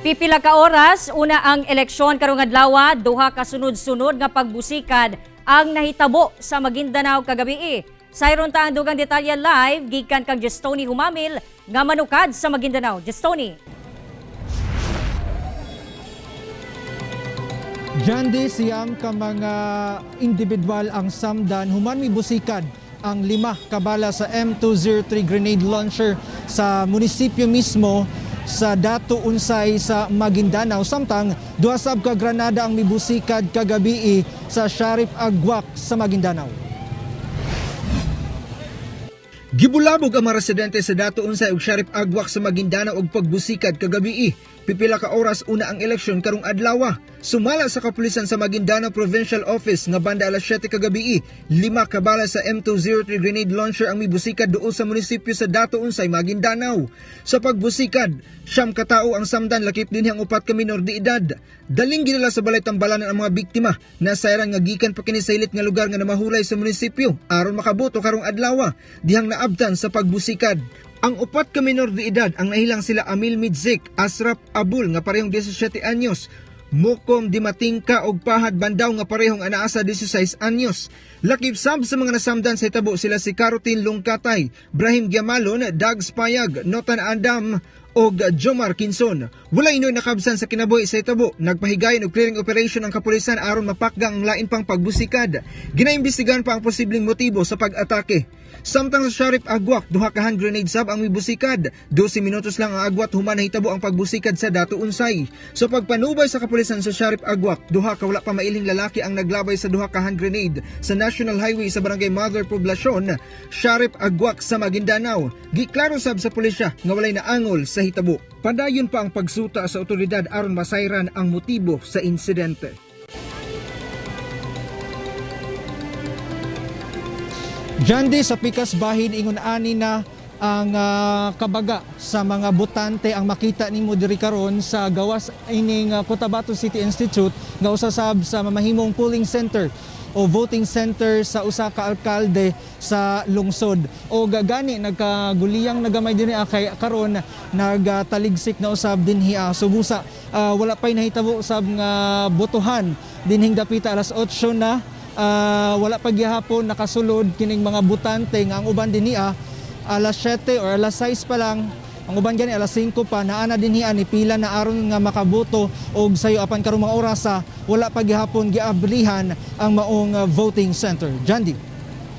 Pipila ka oras, una ang eleksyon karong adlaw, duha ka sunod-sunod nga pagbusikad ang nahitabo sa Maguindanao kagabi. Sayron ta ang dugang detalye live gikan kang Jestoni Humamil nga manukad sa Maguindanao. Jestoni. Jandi, siyam ka mga individual ang samdan human mibusikad ang 5 kabala sa M203 grenade launcher sa munisipyo mismo sa Datu Unsay sa Maguindanao. Samtang duha sab ka granada ang mibusikad kagabi sa Sharif Agwak sa Maguindanao. Gibulabog ang mga residente sa Datu Unsay ug Sharif Agwak sa Maguindanao og pagbusikad kagabi. Pipila ka oras una ang eleksyon karong adlaw. Sumala sa kapulisan sa Maguindanao Provincial Office nga banda alas 7 kagabi, 5 kabala sa M203 grenade launcher ang mibusikad duol sa munisipyo sa Datu Unsay, Maguindanao. Sa pagbusikad, 9 ka tawo ang samdan, lakip dinhi ang 4 ka minor de edad. Daling gidala sa balay tambalanan ang mga biktima. Nasayran nga gikan pa kini sa hilit nga lugar nga namahulay sa munisipyo aron makaboto karong adlaw. Dihang naabtan sa pagbusikad. Ang 4 ka minor de edad ang nahilang sila Amil Midzik, Asraf Abul nga parehong 17 anyos, Mukom Dimatingka og Pahad Bandaw nga parehong anaa sa 16 anyos. Lakip sab sa mga nasamdan sa hitabo sila si Carotin Lungkatay, Brahim Giamalon, Dags Payag, Notan Adam og Jomar Kinson. Wala inoy nakabsan sa kinabuhi sa hitabo. Nagpahigayon og clearing operation ang kapulisan aron mapakgang ang lain pang pagbusikad. Ginaimbestigahan pa ang posibleng motibo sa pag-atake. Samtang sa Sharif Agwak, duha ka hand grenade sab ang mibusikad. 12 minutos lang ang agwat human nahitabo ang pagbusikad sa Datu Unsay. Sa pagpanubay sa kapulisan sa Sharif Agwak, duha ka wala pa mailhing lalaki ang naglabay sa duha ka hand grenade sa National Highway sa Barangay Mother Poblacion, Sharif Agwak sa Maguindanao. Giklaro sab sa pulisya nga walay naangol sa hitabo. Padayon pa ang pagsuta sa otoridad aron masayran ang motibo sa insidente. Jandi, sa pikas bahin ingon ani na ang kabaga sa mga botante ang makita nimo diri karon sa gawas ining Cotabato City Institute nga usa sab sa mamahimong polling center o voting center sa usa ka alkalde sa lungsod. O gani nagkaguliyang nagamay dinhi kay karon nagtaligsik na usab dinhi. So busa wala pay nahitabo usab nga botohan dinhing dapita alas 8 na. Wala pa gihapon nakasulod kining mga botante nga ang uban dinhi alas 7 or alas 6 pa lang, ang uban gani alas 5 pa naa na dinhi ni pila na aron nga makaboto og sayo apan karong mga orasa wala pa gihapon giablihan ang maong voting center. Jandi.